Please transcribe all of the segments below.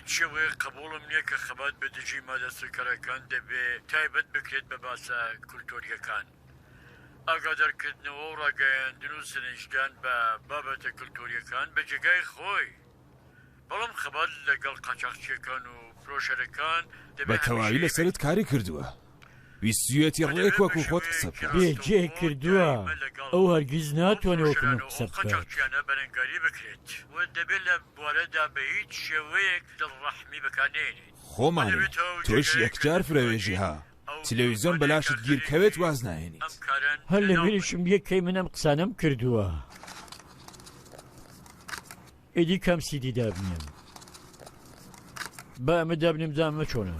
هیچ شێوەیەک قبوڵم نییە کە خەبات بە دژی مادە سوکەرەکان دەبێ تایبەت بکرێت بە باسە کولتۆرییەکان. ئاگادارکردنەوە و ڕاگەیاندن و سەرنجدان بە بابەتە کولتورییەکان بە جێگای خۆی، بەڵام خەبات لەگەڵ قاچاخچییەکان و فرۆشەرەکان بە دەبێ تەواوی هەمیشەیی لەسەرت بێت. کاری کردووە. و ویستویەتی دەبێ ڕێک بە وەکو خۆت قسە شێوەیەکی بکات. بێ جێ ڕاستەوخۆ کردووە دایمە لەگەڵ ئەو هەرگیز ئەو ناتوانێ وەکو فرۆشەران من و ئەو قسە بکات. قاچاخچیانە بەرەنگاری بکرێت و دەبێ لە بوارەدا بە هیچ شێوەیەک دڵڕەحمی بەکار نەهێنین و خۆمانێ دەبێ تا ئەو تۆش جێگایەی کە یەکجار فرەوێژی دەتوانین ها ئەو تلێویزۆن مادەیە کە بەلاشت گیر کەوێت خەریکی واز ئەم ناهێنیت. کارەن هەر لە لەناو بەرن. بیریشم یە کەی من ئەم قسانەم کردووە. ئیدی کام سیدی دابنێم؟ با ئەمە دابنێم جا ئەمە چۆنە؟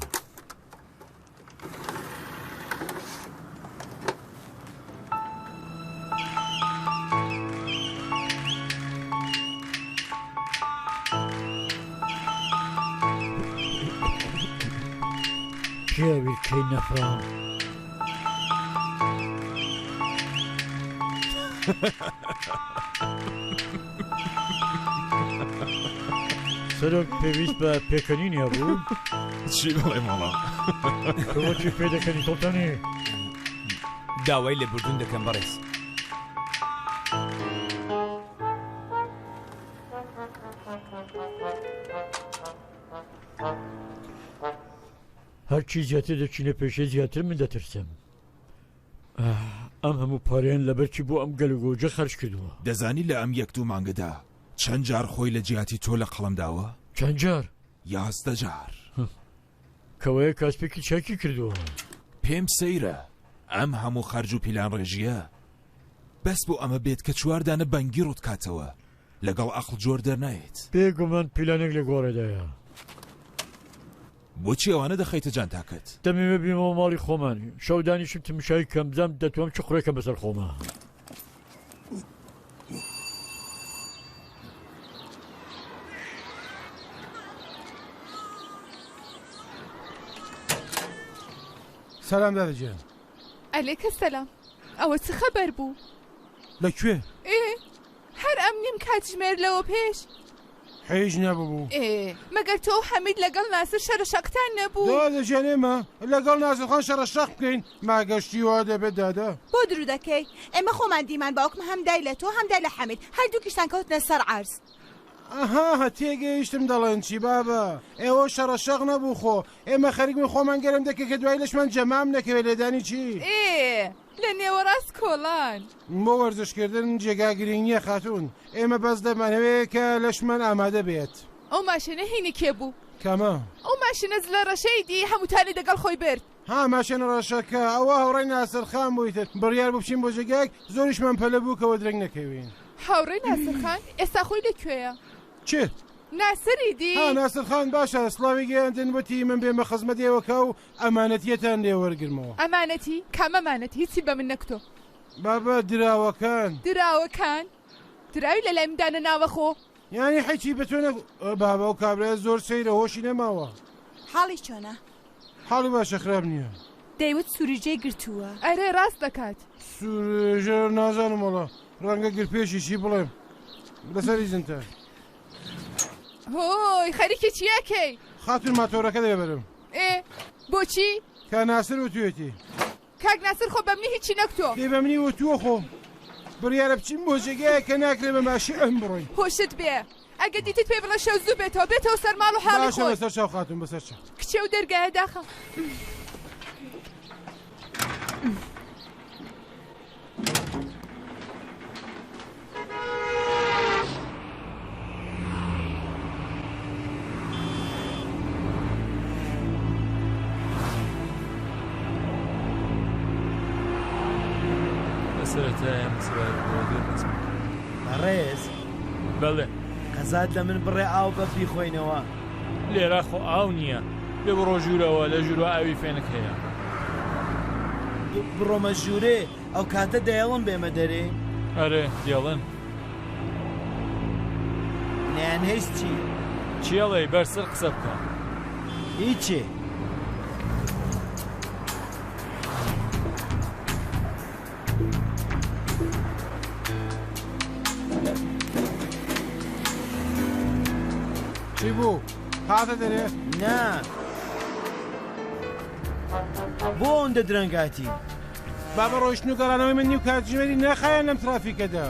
پیاوی کەی نەفام. سەرۆک پێویست بە پێکەنین هەبوو؟ چی بڵێم وەڵا. تۆ بۆچی پێدەکەنی سوڵتانی؟ داوای لێبوردن دەکەم بەڕێز. هەرچی زیاتر دەچینە پێشێ زیاتر من دەترسم. ئەم هەموو پارەیان لەبەرچی بۆ ئەم گەلوگۆجە خەرج کردووە؟ دەزانی لە ئەم یەک دوو مانگەدا چەند جار خۆی لە جیاتی تۆ لە قەڵەم داوە؟ چەند جار؟ 11 جار. کەوایە کاسپێکی چاکی کردووە. پێم سەیرە ئەم هەموو خەرج و پیلانڕێژییە بەس بۆ ئەمە بێت کە چوار دانە بەنگی ڕووت کاتەوە لەگەڵ ئەقڵ جۆر دەرنایەت. بێگومان پیلانێک لە گۆڕێدایە. بۆچی ئەوانە دەخەیتە جانتاکەت؟ دەمەوێ بیمەوە ماڵی خۆمان، شەو دانیشم تمشای کەم، بزانم دەتوانم چ قوڕێکم بەسەر خۆما. سەلام دادە گیان. عەلێکە سەلام. ئەوە چ خەبەر بوو؟ لە کوێ؟ ئێ هەر ئەم نیم کاتژمێر لەوە پێش. هیچ نەببوو. ئێ مەگەر تۆ و حەمید لەگەڵ ناسر شەرە شەقتان نەبوو؟ دادە گیان ئێمە لەگەڵ ناسر خان شەڕە شەق بکەین ماگە شتی وا دەبێت دادە؟ بۆ درو دەکەی؟ ئێمە خۆمان دیمان باوکم هەم دای لە تۆ هەم دای لە حەمید هەردووکیشتان کەوتنە سەر عەرز. ئەها تێگەیشتم دەڵێن چی بابە ئێوە شەڕە شەق نەبوو خۆ ئێمە خەریک بووین خۆمان گەرم دەکەین کە دوایی لەشمان جەمام نەکەوێت لێدانی چی؟ ئێ لە نێوەڕاست کۆڵان. بۆ وەرزش کردن جێگا گرینگ نییە خاتوون ئێمە بەس دەمانەوێ کە لەشمان ئامادە بێت. ئەو ماشێنە هینی کێ بوو؟ کامە؟ ئەو ماشێنە زلە ڕەشەی دی هەمووتانی دەگەڵ خۆی برد. ها ماشێنە ڕەشەکە ئەوە هاوڕێی ناسر خان بوو ئیتر بڕیار بوو بچین بۆ جێگایەک زۆریشمان پەلە بوو کەوە درەنگ نەکەوین. هاوڕێی ناسر خان ئێستا خۆی لە کوێیە؟ کێ؟ ناسری دی. ها ناسر خان باشە سڵاوی گەیاندن وتی من بێمە خزمەت ئێوەکە و ئەمانەتیەتان لێ وەرگرمەوە. ئەمانەتی؟ کام ئەمانەتی؟ هیچی بە من نەکتۆ. بابە دراوەکان. دراوەکان؟ دراوی لە لای من دانەناوە خۆ. یانی حیچی بە تۆ نەک بابە ئەو کابرایە زۆر سەیرە هۆشی نەماوە. حاڵی چۆنە؟ حاڵی باشە خراپ نییە. دەیوت سوریجەی گرتووە. ئەرێ ڕاست دەکات. سوریجە نازانم وەڵا ڕەنگە گرپێشی چی بڵێم لەسەر ئیزنتە. هۆی خەریکی چی ئەکەی؟ خاتوون ماتۆرەکە دەبەرم. ئێ بۆچی؟ کا ناسر وتویەتی. کاک ناسر خۆ بەمنی هیچی نەکتۆ. دەی بەمنی وتووە خۆ. بڕیارە بچین بۆ جێگایەک کە ناکرێ بە ماشێن بڕۆین. هۆشت بێ ئەگە دیتت پێی بڵێ شەو زوو بێتەوە بێتەوە سەر ماڵ و حاڵی باشە خۆی. بەسەر چاو خاتوون بەسەر چاو. کچێ و دەرگایە داخە. بەڕێز بەڵێ قەزات لە من بڕێ ئاو بە بیخۆینەوە. لێرە خۆ ئاو نییە بێ بڕۆ ژوورەوە لە ژوورەوە ئاوی فێنک هەیە. بڕۆمە ژوورێ ئەو کاتە دەیەڵن بێمە دەرێ؟ ئەرێ دێڵن. نەیانهێشت چی؟ چی ئەڵێی بەرزتر قسە بکە. هیچێ. چی بوو؟ هاتە دەرێ؟ نا. بۆ ئەوەندە درەنگ هاتی؟ بابە ڕۆیشتن و گەڕانەوەی من نیو کاتژمێری ناخایەن لەم ترافیکەدا.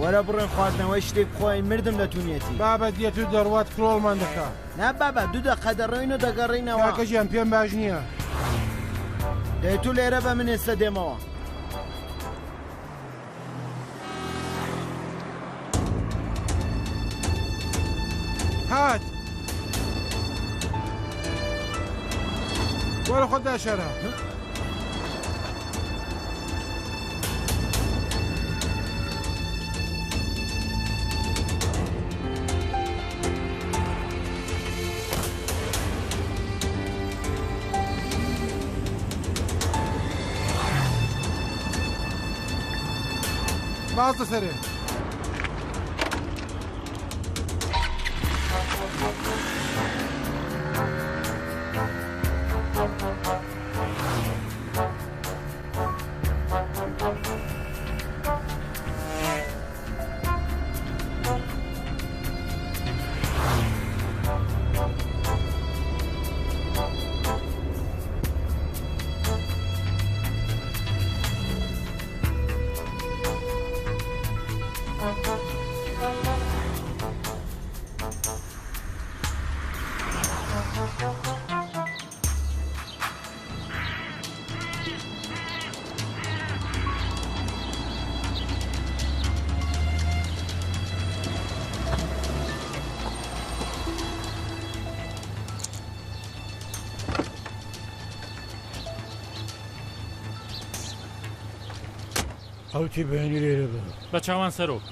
وەرە بڕۆین خواردنەوەی شتێک بخۆین مردم لە تونیەتی. بابە دێت و دەڕوات کرۆڵمان دەکا. نا بابە دوو دەقە دەڕۆین و دەگەڕێینەوە. کاکە گیان پێم باش نییە. دەی تو لێرە بە من ئێستا دێمەوە. هات. وەرە خۆت داشارە. بازدە سەرێ. حەوتی بەیانی لێرە بە. بە چاوان سەرۆک.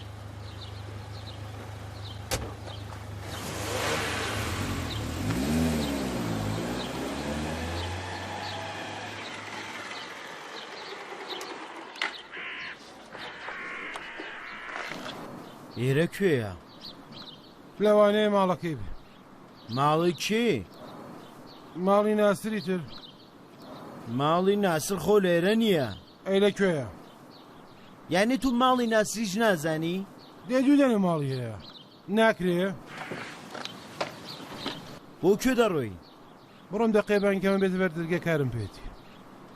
ئێرە کوێیە؟ لەوانەیە ماڵەکەی بێ. ماڵی کێ؟ ماڵی ناسری تر. ماڵی ناسر خۆ لێرە نییە. ئەی لە کوێیە؟ یانی تو ماڵی ناسریش نازانی؟ دێ دوو دەنە ماڵی هەیە ناکرێ؟ بۆ کوێ دەڕۆی؟ بڕۆم دەقێ بانکەمە بێتە بەر دەرگە کارم پێتی.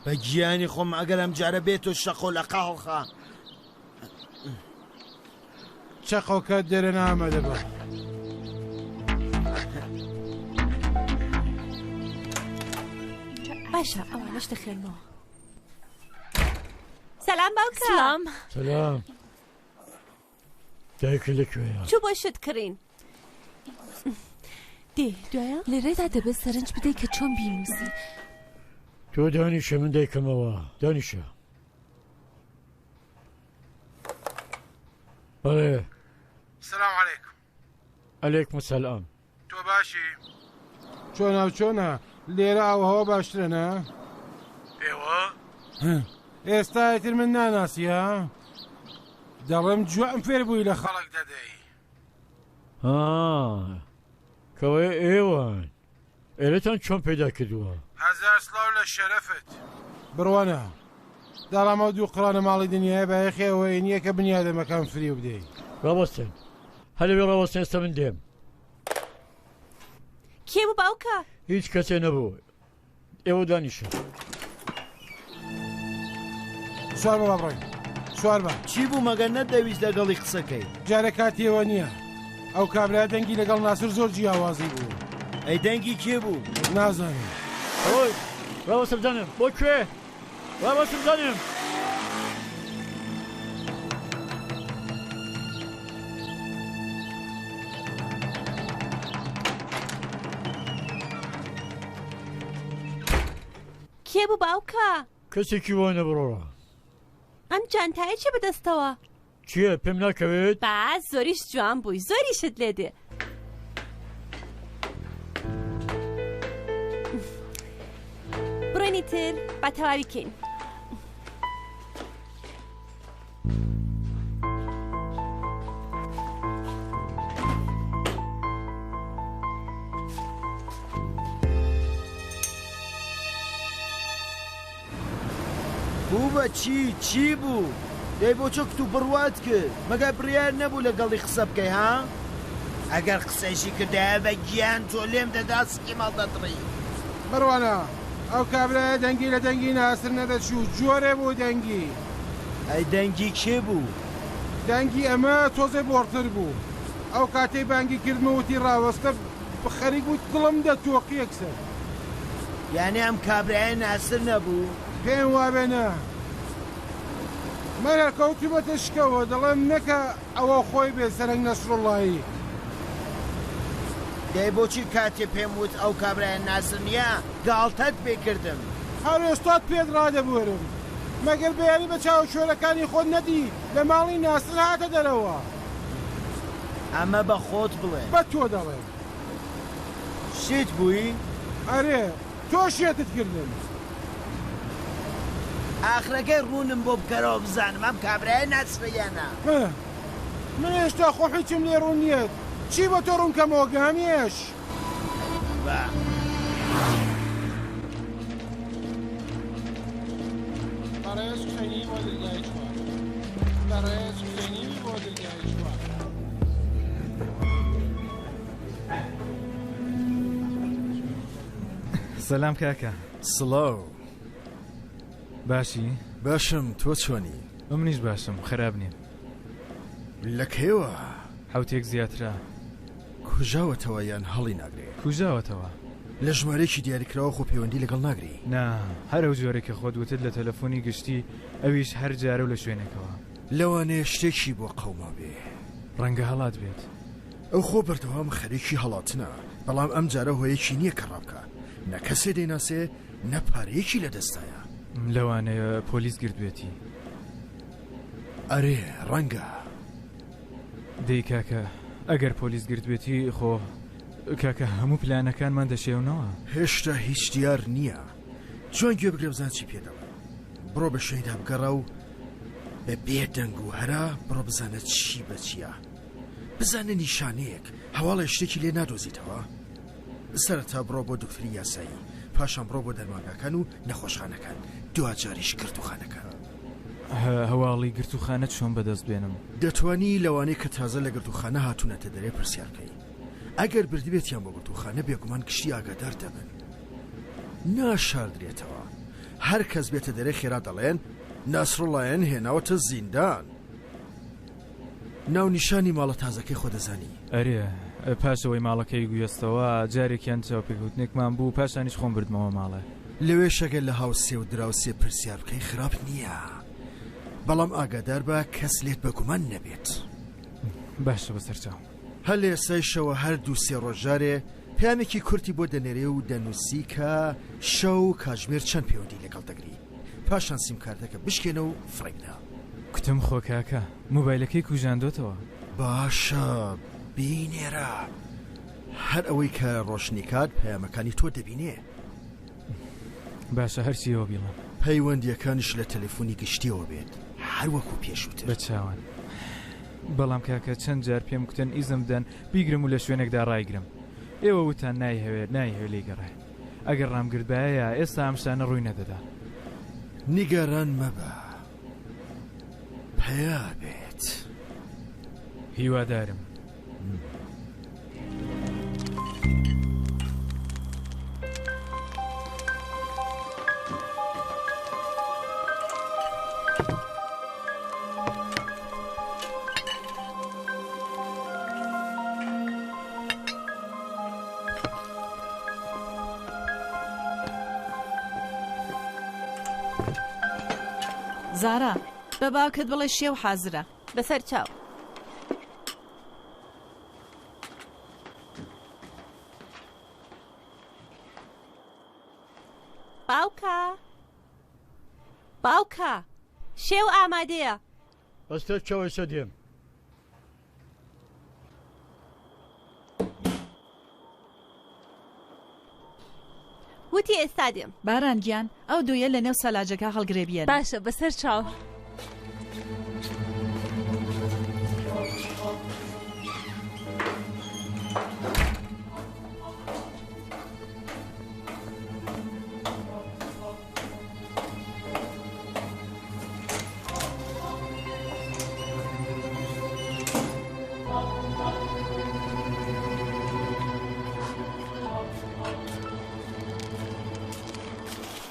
بە گیانی خۆم ئەگەر ئەم جارە بێتۆ شەقۆ لە قاڵخە. چەقۆکە دەرە نامەدە بە. باشە ئەوانەش دەخوێنمەوە. سەلام باوکە. سلام. سلام. دایکت لەکوێیە؟ چوو بۆ شت کڕین. دێ دوایە؟ لێرەدا دەبێت سەرنج بدەیت کە چۆن بینووسی. تۆ دانیشە من دایکەمەوە دانیشە. بەڵێ. سلام علیکم. علیکم سلام. تۆ باشی؟ چۆنە و چۆنە؟ لێرە ئاوهەوا باشترە نا؟ ئێوە؟ ئێستا ئیتر من ناناسی ها؟ دەڵێم جوان فێر بووی لە خەڵک دەدەی. ها کەوایە ئێوەن. ئێرەتان چۆن پەیدا کردووە؟ هەزار سڵاو لە شەرەفت. بڕوانە داڵام ئەو دوو قڕانە ماڵی دنیایە بایەخی ئەوەی نییە کە بنیادەمەکان فریو بدەی. ڕاوەستن هەر لەوێ ڕاوەستن ئێستا من دێم. کێ بوو باوکە؟ هیچ کەسێ نەبوو ئێوە دانیشن. سوار بە با بڕۆین سوار بە. چی بوو مەگەر نەتدەویست لەگەڵی قسە کەی؟ جارێ کاتی ئەوە نییە. ئەو کابرایە دەنگی لەگەڵ ناسر زۆر جیاوازی بوو. ئەی دەنگی کێ بوو؟ نازانم. ئۆی ڕاوەستە بزانم بۆ کوێ؟ ڕاوەستە بزانم. کێ بوو باوکە؟ کەسێکی وا نەبوو ڕۆڵە. ئەم جانتایە چیە بەدەستەوە؟ چییە پێم ناکەوێت؟ با زۆریش جوان بووی زۆریشت لێ دێ. بڕۆینی تر با تەواوی کەین. بوو بە چی؟ چی بوو؟ دەی بۆ چۆ کتوپڕ وات کرد؟ مەگەر بڕیار نەبوو لەگەڵی قسە بکەی ها؟ ئەگەر قسەیشی کردایە بە گیان تۆ لێم دەدا سکی ماڵ دەدڕی. بڕوانە ئەو کابرایە دەنگی لە دەنگی ناسر نەدەچوو جۆرێ بوو دەنگی. ئەی دەنگی کێ بوو؟ دەنگی ئەمە تۆزێ بۆڕتر بوو. ئەو کاتەی بانگی کردم و وتی ڕاوەستە خەریک بوو دڵم دەتۆقی یەکسەر. یانی ئەم کابرایە ناسر نەبوو؟ پێم وابێ نا. من هەر کەوتوومەتە شکەوە دەڵێم نەکا ئەوە خۆی بێ سەرەنگ نەسروڵڵایی. دەی بۆچی کاتێ پێم وت ئەو کابرایە ناسر نییە گاڵتەت پێ کردم؟ هەر ئێستات پێت ڕادەبوێرم. مەگەر بەیانی بە چاوە کوێرەکانی خۆت نەدی لە ماڵی ناسر هاتە دەرەوە؟ ئەمە بە خۆت بڵێ. بە تۆ دەڵێم. شێت بووی؟ ئەرێ تۆ شێتت کردم. ئاخرەکەی ڕوونم بۆ بکەرەوە بزانم ئەم کابرایە ناسرە یان نا. من هێشتا خۆ هیچم لێ ڕوون نییە چی بە تۆ ڕوون کەمەوە گامێش. با. بەڕێز حوسێنی بۆ درگای چوار. بەڕێز حوسێنی بۆ درگای چوار. سەلام کاکە. سڵاو. باشی؟ باشم تۆ چۆنی؟ منیش باشم خراپ نیم. لە کەیەوە؟ حەوتێک زیاترە. کوژاوەتەوە یان هەڵی ناگرێ؟ کوژاوەتەوە. لە ژمارەیەکی دیاریکراوە خۆ پەیوەندی لەگەڵ ناگری؟ نا، هەر ئەو جۆرەی کە خۆت وتت لە تەلەفۆنی گشتی، ئەویش هەر جارە و لە شوێنێکەوە. لەوانەیە شتێکی بۆ قەومابێ. ڕەنگە هەڵات بێت. ئەو خۆ بەردەوام خەریکی هەڵاتنە، بەڵام ئەم جارە هۆیەکی نییە کە ڕابکا. نە کەسێ دەیناسێ، نە پارەیەکی لە دەستایە. لەوانەیە پۆلیس گرتبێتی. ئەرێ، ڕەنگە. دەی کاکە، ئەگەر پۆلیس گرتبێتی، خۆ کاکە هەموو پلانەکانمان دەشێونەوە. هێشتا هیچ دیار نییە. جوان گوێ بگرە بزانە چی پێ دەڵێم. بڕۆ بە شوێنیدا بگەڕە و بە بێ دەنگ و هەرا بڕۆ بزانە چی بە چییە. بزانە نیشانەیەک، هەواڵێ شتێکی لێ نادۆزیتەوە؟ سەرەتا بڕۆ بۆ دکتۆری یاسایی، پاشان بڕۆ بۆ دەرمانگاکان و نەخۆشخانەکان، دواجاریش گرتووخانەکان. هەواڵی گرتووخانە چۆن بەدەست بێنم؟ دەتوانی لەوانەی کە تازە لە گرتووخانە هاتوونەتە دەرێ پرسیار بکەی. ئەگەر بردبێتیان بۆ گرتووخانە بێگومان گشتی ئاگادار دەبن. ناشاردرێتەوە. هەر کەس بێتە دەرێ خێرا دەڵێن ناسروڵڵایان هێناوەتە زیندان. ناونیشانی ماڵە تازەکەی خۆ دەزانی؟ ئەرێ، پاش ئەوەی ماڵەکەی گوێستەوە، جارێکیان چاوپێکەوتنێکمان بوو، پاشانیش خۆم بردمەوە ماڵێ. لەوێش ئەگەر لە هاوسێ و دراوسێ پرسیار بکەی خراپ نییە، بەڵام ئاگادار بە کەس لێت بەگومان نەبێت. باشە بەسەرچاو. هەر لە ئێستایشەوە هەر دوو سێ ڕۆژ جارێ پەیامێکی کورتی بۆ دەنێرێ و دەنووسی کە شەو کاتژمێر چەند پەیوەندی لەگەڵ دەگری. پاشان سیمکارتەکە بشکێنە و فڕێی بدە. کوتم خۆ کاکە مۆبایلەکەی کوژاندۆتەوە. باشە بینێرە هەر ئەوەی کە ڕۆشنی کات پەیامەکانی تۆ دەبینێ. باشە هەرچیەوە بیڵێم. پەیوەندیەکانیش لە تەلەفۆنی گشتیەوە بێت هەر وەکو پێشووتر. بە چاوان. بەڵام کاکە چەند جار پێم کوتن ئیزن بدەن بیگرم و لە شوێنێکدا ڕایگرم. ئێوە وتان نایهەوێ نایهەوێ لێی گەڕێ. ئەگەر ڕامگرتبایە ئێستا ئەم شتانە ڕووی نەدەدا. نیگەران مەبە پەیا بێت. هیوادارم. زارا بە باوکت بڵێ شێو حازرە. بەسەر چاو. باوکە باوکە شێو ئامادەیە. بەسەر چاو ئێستا دێم. وتی ئێستا دێم. باران گیان ئەو دوویە لە نێو سەلاجەکە هەڵگرێ بیێنە. باشە بەسەر چاو.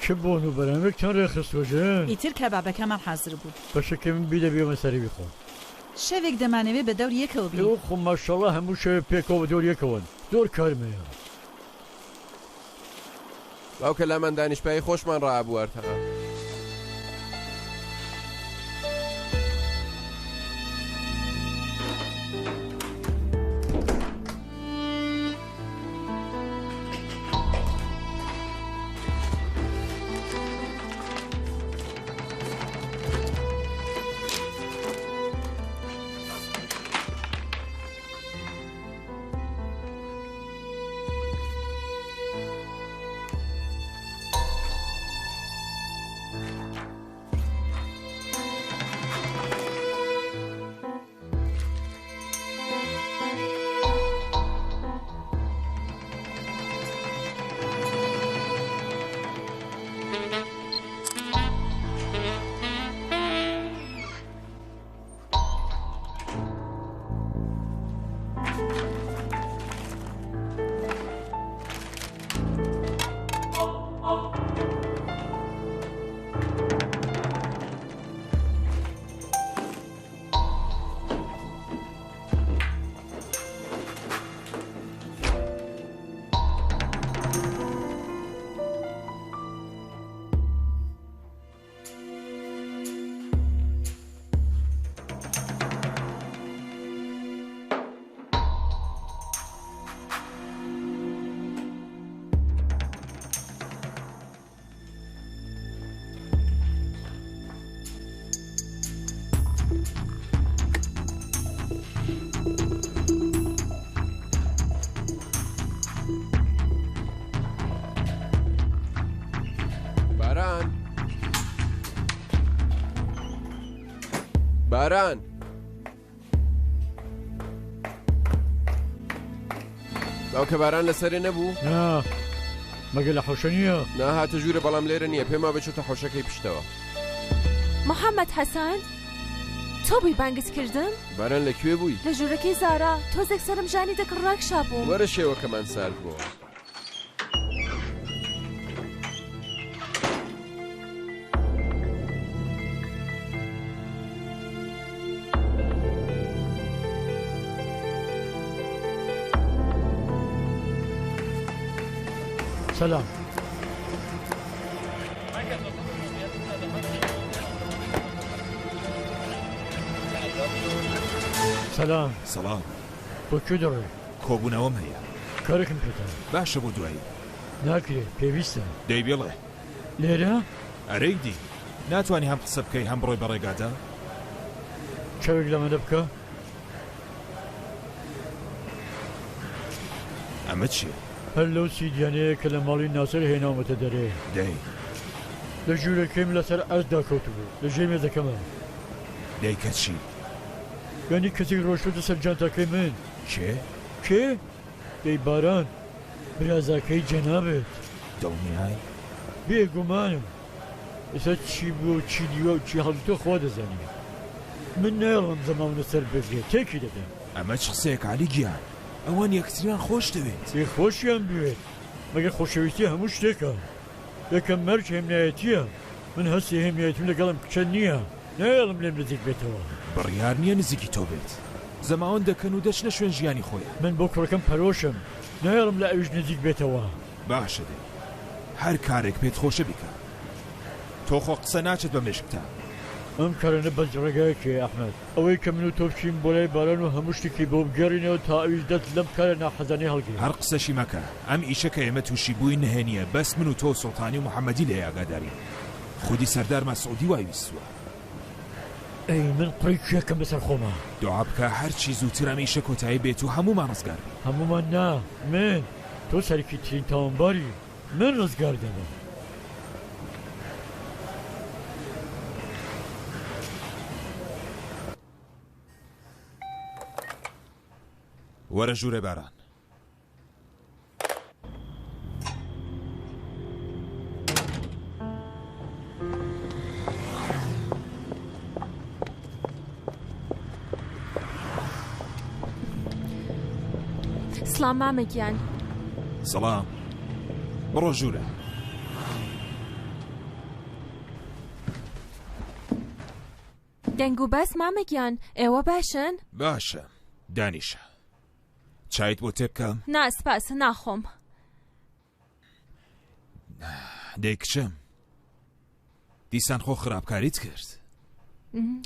چ بۆن و بەرامێکتان ڕێکخستووە ژن؟ ئیتر کەبابەکەمان حازر بوو. بەشەکەی من بیدە بێمە سەری بیخۆم. شەوێک دەمانەوێ بە دەور یەکەوە بین. ئێوە خۆ ماشەڵا هەموو شەوێ پێکەوە بە دەور یەکەوەن. زۆر کارم هەیە. باوکە لامان دانیشپایی خۆشمان ڕائەبوارد ها. باران باران باوکە باران لەسەرێ نەبوو؟ نا مەگە لە حەوشە نییە؟ نا هاتە ژوورە بەڵام لێرە نییە پێما بچێتە حەوشەکەی پشتەوە. محەممەد حەسەن تۆ بووی بانگت کردم؟ باران لە کوێ بووی؟ لە ژوورەکەی زارا تۆزێک سەرم ژانی دەکڕ ڕاکشابووم. وەرە شێوەکەمان سارد بۆوە. سلام. سلام. سڵاو. بۆ کوێ دەڕۆی؟ کۆبوونەوەم هەیە. کارێکم پێتە. باشە بۆ دوایی. ناکرێ پێویستە. دەی بڵێ. لێرە؟ ئەرێی دی. ناتوانی هەم قسە بکەی هەم بڕۆی بە ڕێگادا؟ چاوێک لەمەدە بکە. ئەمە چییە؟ هەر لەو سیدیانەیە کە لە ماڵی ناسر هێناومەتە دەرێ. دەی. لە ژوورەکەیم لەسەر عەرد داکەوتبوو، لە ژێر مێزەکەما. دەی کە چی؟ یانی کەسێک ڕۆیشتۆتە سەر جانتاکەی من. کێ؟ کێ؟ دەی باران، برازاکەی جەنابت. دڵنیای؟ بێگومانم. ئێستا چی بووە و چی دیوە و چی هەڵگرتووە خوا دەزانێ. من نایەڵم ئەم زەماوەندە سەر بگرێ، تێکی دەدەم. ئەمە چ قسەیەکە عەلی گیان؟ ئەوان یەکتریان خۆش دەوێت. ئێ خۆشیان بوێت، مەگەر خۆشەویستی هەموو شتێکە؟ یەکەم مەرج هێمنایەتییە. من هەستی هێمنایەتیم لەگەڵ ئەم کچە نییە. نایەڵم لێم نزیک بێتەوە. بڕیار نییە نزیکی تۆ بێت. زەماوەند دەکەن و دەچنە شوێن ژیانی خۆیان. من بۆ کوڕەکەم پەرۆشم. نایەڵم لە ئەویش نزیک بێتەوە. باشە دەی هەر کارێک پێت خۆشە بیکە. تۆ خۆ قسە ناچێت بە مێشکتا. ئەم کارانە بەس ڕێگایەکەیە ئەحمەد. ئەوەی کە من و تۆ بچین بۆ لای باران و هەموو شتێکی بۆ بگێڕینەوە تا ئەویش دەست لەم کارە ناحەزانەی هەڵگرێت. هەر قسەشی مەکە. ئەم ئیشە کە ئێمە تووشی بووین نهێنییە بەس من و تۆ و سوڵتانی و محەمەدی لێی ئاگادارین. خودی سەردار مەسعودی وای ویستووە. ئەی من قوڕی کوێ کەم بەسەر خۆما. دوعا بکە هەرچی زووتر ئەم ئیشە کۆتایی بێت و هەموومان ڕزگار بین. هەموومان نا، من، تۆ سەرەکی ترین تاوانباری، من ڕزگار دەبم. وەرە ژوورێ باران. سڵام مامە گیان. سڵام. بڕۆ ژوورە. دەنگ و باس مامە گیان، ئێوە باشن؟ باشم، دانیشە. چایت بۆ تێ بکەم؟ نا سپاس، ناخۆم. دەی کچم، دیسان خۆ خراپکاریت کرد.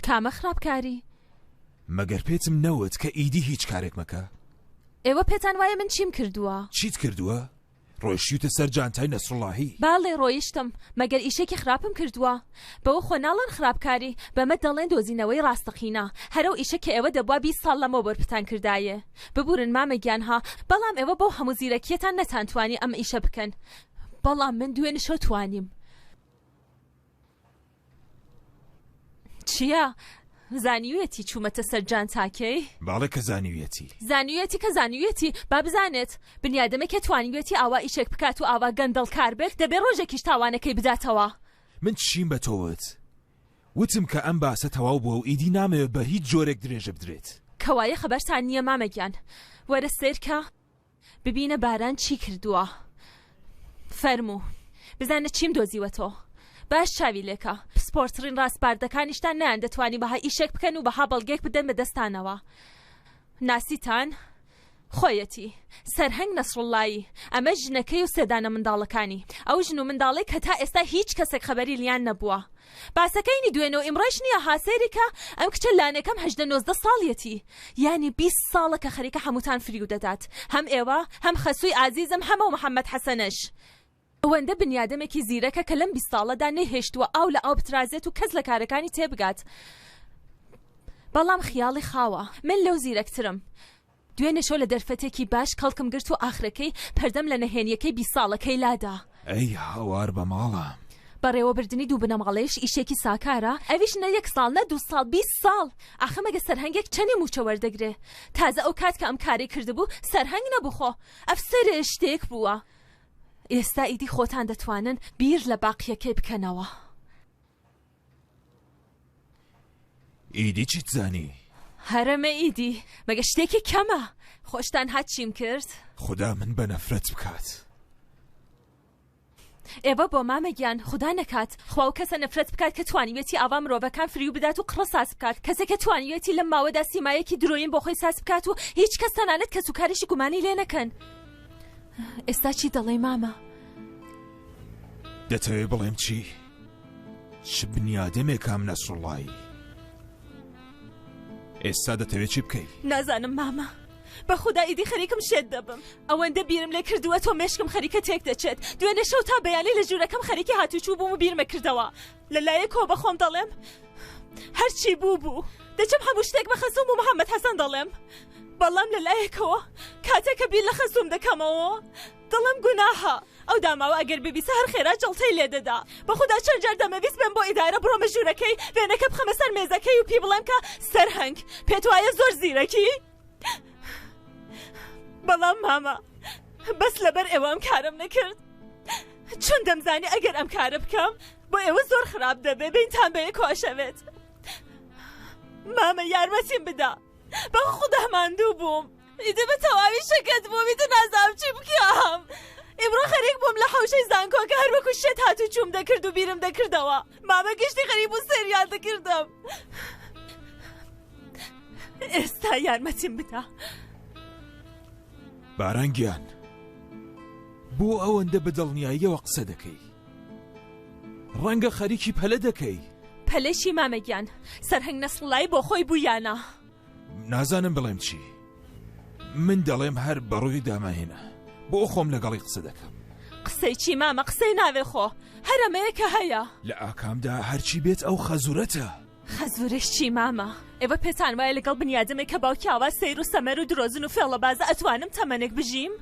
کامە خراپکاری؟ مەگەر پێتم نەوت کە ئیدی هیچ کارێک مەکە؟ ئێوە پێتان وایە من چیم کردووە؟ چیت کردووە؟ ڕۆیشتیوتە سەر جانتای نەسروڵاهی؟ باڵێ ڕۆیشتم، مەگەر ئیشێکی خراپم کردووە؟ بەوە خۆ ناڵێن خراپکاری، بەمە دەڵێن دۆزینەوەی ڕاستەقینە. هەر ئەو ئیشە کە ئێوە دەبوا 20 ساڵ لەمەوبەر بتان کردایێ. ببورن مامە گیان ها، بەڵام ئێوە بەو هەموو زیرەکییەتان نەتانتوانی ئەم ئیشە بکەن. بەڵام من دوێنێ شەو توانیم. چییە؟ زانیویەتی چوومەتە سەر جانتاکەی؟ بەڵێ کە زانیویەتی. زانیویەتی کە زانیویەتی، با بزانێت. بنیادەمێک کە توانیویەتی ئاوا ئیشێک بکات و ئاوا گەندەڵکار بێت، دەبێ ڕۆژێکیش تاوانەکەی بداتەوە. من چیم بە تۆ وت؟ وتم کە ئەم باسە تەواو بووە و ئیدی نامەوێت بە هیچ جۆرێک درێژە بدرێت. کەوایە خەبەرتان نییە مامە گیان. وەرە سەیرکە. ببینە باران چی کردووە. فەرموو. بزانە چیم دۆزیوەتەوە. باش چاوی لێکە. پسپۆرترین ڕاسپاردەکانیشتان نەیاندەتوانی وەها ئیشێک بکەن و وەها بەڵگەیەک بدەن بە دەستانەوە. ناسیتان؟ خۆیەتی. سەرهەنگ نەسروڵڵایی. ئەمەش ژنەکەی و سێ دانە منداڵەکانی. ئەو ژن و منداڵەی کە تا ئێستا هیچ کەسێک خەبەری لیان نەبووە. باسەکە هینی دوێنێ و ئیمڕۆیش نییە ها سەیری کە ئەم کچە لانێکەم 18 19 ساڵیەتی یانی 20 ساڵە کە خەریکە هەمووتان فریو دەدات هەم ئێوە هەم خەسووی ئازیزم هەم ئەو محەممەد حەسەنەش ئەوەندە بنیادەمێکی زیرەکە کە لەم 20 ساڵەدا نەیهێشتووە ئاو لە ئاو بترازێت و کەس لە کارەکانی تێبگات بەڵام خیاڵی خاوە من لەو زیرەکترم دوێنێ شەو لە دەرفەتێکی باش کەڵکم گرت و ئاخرەکەی پەردەم لە نەهێنییەکەی 20 ساڵەکەی لادا. ئەی هاوار بە ماڵم. بەڕێوەبردنی دوو بنەماڵەیش ئیشێکی ساکارە، ئەویش نە یەک ساڵ، نە دوو ساڵ، 20 ساڵ! ئاخە مەگە سەرهەنگێک چەنێ مووچە وەردەگرێ؟ تازە ئەو کات کە ئەم کارەی کردبوو سەرهەنگ نەبوو خۆ ئەفسەرێ شتێک بووە. ئێستا ئیدی خۆتان دەتوانن بیر لە باقییەکەی بکەنەوە. ئیدی چیت زانی؟ هەرەمە ئیدی مەگە شتێکی کەمە؟ خۆشتان هات چیم کرد؟ خودا من بە نەفرەت بکات. ئێوە بۆ مامە گیان خودا نەکات خوا و کەسە نەفرەت بکات کە توانیوێتی ئاوا مرۆڤەکان فریو بدات و قڕە ساز بکات کەسێک کە توانیوێتی لەم ماوەدا سیمایەکی درۆیین بۆ خۆی ساز بکات و هیچ کەس تەنانەت کەسوکاریشی گومانی لێ نەکەن ئێستا چی دەڵێی مامە؟ دەتەوێ بڵێم چی؟ چ بنیادەمێکە ئەم نەسروڵڵایی؟ ئێستا دەتەوێت چی بکەی؟ نازانم مامە. بە خودا ئیدی خەریکم شێت دەبم. ئەوەندە بیرم لێ کردووە تۆ مێشکم خەریکە تێک دەچێت. دوێنێ شەو تا بەیانی لە ژوورەکەم خەریکی هاتوچوو بووم و بیرمە کردەوە. لە لایەکەوە بە خۆم دەڵێم هەرچی بوو بوو. دەچم هەموو شتێک بە خەسووم و محەممەد حەسەن دەڵێم. بەڵام لە لایەکەوە کاتێک کە بیر لە خەسووم دەکەمەوە دڵم گوناحە. ئەو داماوە ئەگەر ببیسە هەر خێرا جەڵتەی لێ دەدا. بە خودا چەند جار دەمەویست بێم بۆ ئیدارە بڕۆمە ژوورەکەی، وێنەکە بخەمە سەر مێزەکەی و پی بڵێم کە سەرهەنگ، پێت وایە زۆر زیرەکی؟ بەڵام مامە بەس لەبەر ئێوە ئەم کارەم نەکرد. چون دەمزانی ئەگەر ئەم کارە بکەم بۆ ئێوە زۆر خراپ دەبێ، بینتان بەیەکەوە ئەشەوێت. مامە یارمەتیم بدە. بە خودا ماندوو بووم. ئیتر بە تەواوی شەکەت بووم ئیتر نازانم چی بکەم ئیمڕۆ خەریک بووم لە حەوشەی زانکۆکە هەر وەکو شێت هاتوچووم دەکرد و بیرم دەکردەوە مامە گشتی خەریک بوو سەیریان دەکردم ئێستا یارمەتیم بدە باران گیان بۆ ئەوەندە بە دڵنیاییەوە قسە دەکەی ڕەنگە خەریکی پەلە دەکەی پەلەی چی مامە گیان سەرهەنگ نەسڵایی بۆ خۆی بوو یانە نازانم بڵێم چی من دەڵێم هەر بەڕووی داماهێنە بۆ خۆم لەگەڵی قسە دەکەم. قسەی چی مامە قسەی ناوێ خۆ هەر ئەمەیە کە هەیە. لە ئاکامدا هەرچی بێت ئەو خەزورەتە. خەزورش چی مامە ئێوە پێتان وایە لەگەڵ بنیادەمێک کە باوکی ئاوا سەیر و سەمەر و درۆزن و فێڵەبازە ئەتوانم تەمەنێک بژیم؟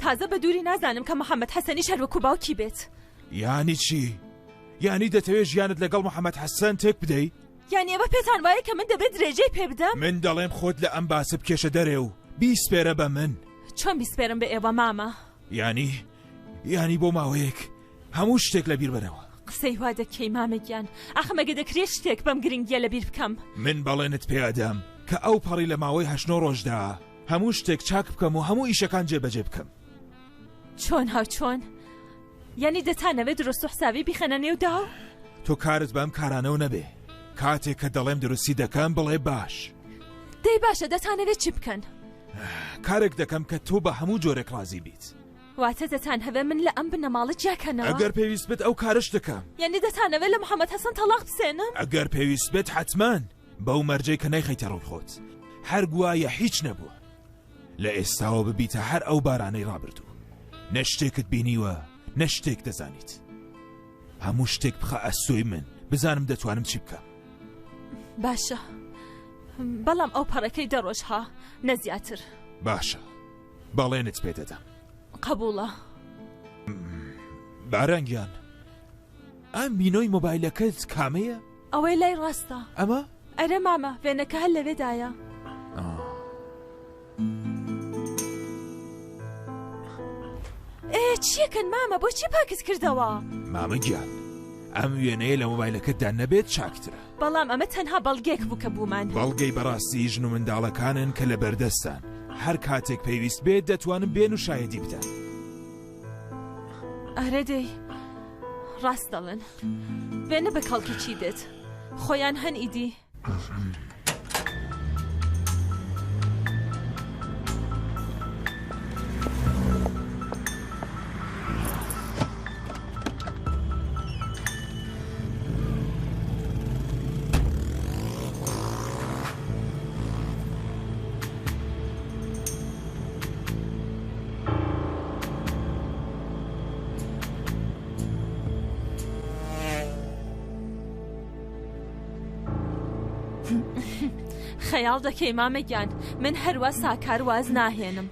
تازە بە دووری نازانم کە محەمەد حەسەنیش هەر وەکو باوکی بێت. یانی چی؟ یانی دەتەوێ ژیانت لەگەڵ محەمەد حەسەن تێک بدەی؟ یان ئێوە پێتان وایە کە من دەبێت درێژەی پێ بدەم؟ من دەڵێم خۆت لە ئەم باسە بکێشە دەرێ و بیسپێرە بە من. چۆن بیسپێرم بە ئێوە مامە؟ یانی یانی بۆ ماوەیەک هەموو شتێک لەبیر بەرەوە. قسەی وا دەکەی مامە گیان، ئاخ مەگە دەکرێ شتێک بەم گرنگییە لەبیر بکەم؟ من بەڵێنت پێ ئەدەم کە ئەو پەڕی لە ماوەی هەشت نۆ ڕۆژدا هەموو شتێک چاک بکەم و هەموو ئیشەکان جێبەجێ بکەم. چۆن ها چۆن؟ یانی دەتانەوێ دروست و حسابی بیخەنە نێو داو؟ تۆ کارت بەم کارانەوە نەبێ. کاتێک کە دەڵێم دروستی دەکەم بڵێ باش. دەی باشە دەتانەوێت چی بکەن؟ کارێک دەکەم کە تۆ بە هەموو جۆرێک ڕازی بیت. واتە دەتانهەوێ من لە ئەم بنەماڵە جیاکەنەوە؟ ئەگەر پێویست بێت ئەو کارەش دەکەم. یانی دەتانەوێ لە محەمەد حەسەن تەڵاق بسێنم؟ ئەگەر پێویست بێت حەتمەن، بەو مەرجەی کە نەیخەیتە ڕووی خۆت. هەر گوایە هیچ نەبووە. لە ئێستاوە ببیتە هەر ئەو بارانەی ڕابردوو. نە شتێکت بینیوە، نە شتێک دەزانیت. هەموو شتێک بخە ئەستۆی من، بزانم دەتوانم چی بکەم. باشە. بەڵام ئەو پەڕەکەی دە ڕۆژ ها، نە زیاتر. باشە. بەڵێنت پێ دەدەم. قەبووڵە. باران گیان، ئەم مینۆی مۆبایلەکەت کامەیە؟ ئەوەی لای ڕاستە. ئەمە؟ ئەرێ مامە، وێنەکە هەر لەوێدایە. ئێ چیەکەن مامە بۆچی پاکت کردەوە؟ مامە گیان ئەم وێنەیە لە مۆبایلەکەتدا نەبێت چاکترە. بەڵام ئەمە تەنها بەڵگەیەک بوو کە بوومان. بەڵگەی بەڕاستی ژن و منداڵەکانن کە لە بەردەستان، هەر کاتێک پێویست بێت دەتوانن بێن و شایەدی بدەن. ئەرێ دەی ڕاست دەڵێن. وێنە بە کەڵکی چی دێت؟ خۆیان هەن ئیدی. خەیاڵ دەکەی مامە گیان من هەروا ساکار واز ناهێنم.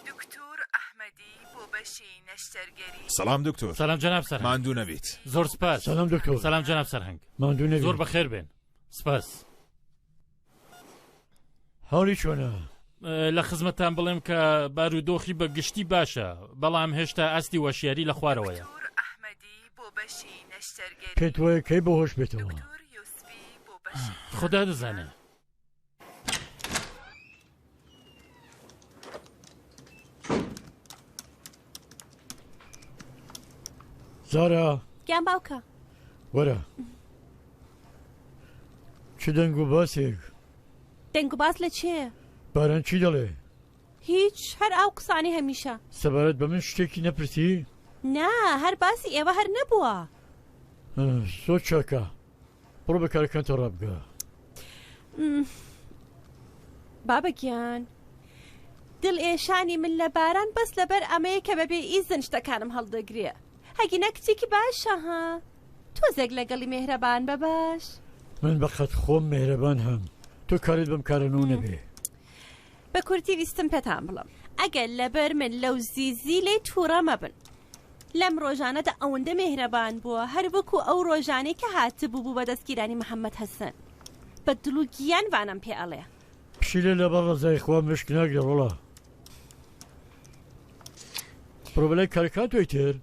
دکتور ئەحمەدی بۆ بەشی نەشتەرگەری. سەڵام دکتۆر. سەلام جەناب سەرهەنگ. ماندوو نەبیت. زۆر سپاس. سەلام دکتۆر. سەلام جەناب سەرهەنگ. ماندوو نەبیت. زۆر بەخێر بێن. سپاس. حاڵی چۆنە؟ لە خزمەتتان بڵێم کە بارودۆخی بە گشتی باشە، بەڵام هێشتا ئاستی وەشیاری لە خوارەوەیە. پێت وایە کەی بەهۆش بێتەوە؟ خودا دەزانێ. زارا. گیان باوکە. وەرە. چ دەنگ و باسێک؟ دەنگ و باس لە چێ؟ باران چی دەڵێ؟ هیچ، هەر ئەو قسانەی هەمیشە. سەبارەت بە من شتێکی نەپرسی؟ نا، هەر باسی ئێوە هەر نەبووە. زۆر چاکە، بڕۆ بە کارەکانتە ڕابگە. بابە گیان، دڵ ئێشانی من لە باران بەس لەبەر ئەمەیە کە بەبێ ئیزن شتەکانم هەڵدەگرێ. هەگینا کچێکی باشە ها. تۆزێک لەگەڵی مێهرەبان بە باش. من بە قەد خۆم مێهرەبان هەم تۆ کارت بەم کارە نۆ نەبێ. بە کورتی ویستم پێتان بڵێم ئەگەر لەبەر من لەو زیزی لێی تووڕە مەبن. لەم ڕۆژانەدا ئەوەندە مێهرەبان بووە هەر وەکو ئەو ڕۆژانەی کە هاتبوو بوو بە دەستگیرانی محەممەد حەسەن. بە دڵ و گیان وانەم پێ ئەڵێ. پشیلە لەبەر ڕەزای خوا مشک ناگرێ ڕۆڵە. بڕۆ بەلای کارەکان تۆی تر.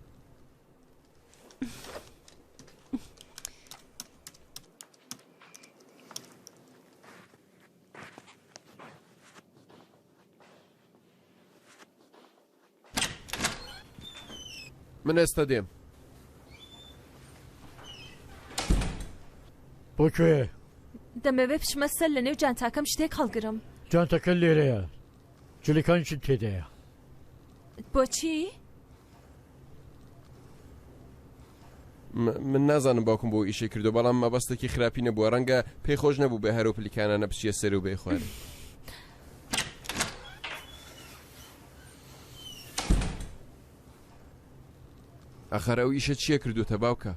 من ئێستا دێم. بۆ کوێ؟ دەمەوێ بچمە سەر لە نێو جانتاکەم شتێک هەڵگرم. جانتەکە لێرەیە. جلەکانیشت تێدایە. بۆچی؟ من نازانم باوکم بۆ ئیشی کردو بەڵام مەبەستێکی خراپی نەبووە ڕەنگە پێی خۆش نەبوو بێ هەرو پلیکانانە بچیە سەر و بێ خوارێ. ئەخەر ئەو ئیشە چییە کردوتە باوکە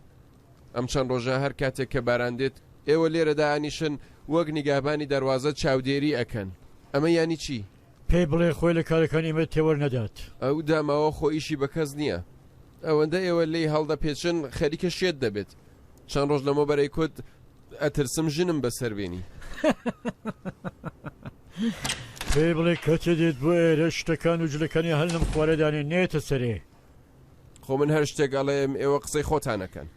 ئەم چەند ڕۆژە هەر کاتێک کە باران دێت ئێوە لێرە دائەنیشن وەک نیگابانی دەروازە چاودێری ئەکەن ئەمە یانی چی؟ پێی بڵێ خۆی لە کارەکانی ئێمە تێوەر نەدات. ئەو داماوە خۆ ئیشی بە کەس نییە. ئەوەندە ئێوە لێی هەڵدەپێچن خەریکە شێت دەبێت. چەند ڕۆژ لەمەوبەر ئەیکوت ئەترسم ژنم بەسەر بێنی. پێی بڵێ کەچێ دێت بۆ ئێرە شتەکان و جلەکانی هەر لەم خوارە دانێ نەیەتە سەرێ. خۆ من هەر شتێک ئەڵێم ئێوە قسەی خۆتان ئەکەن.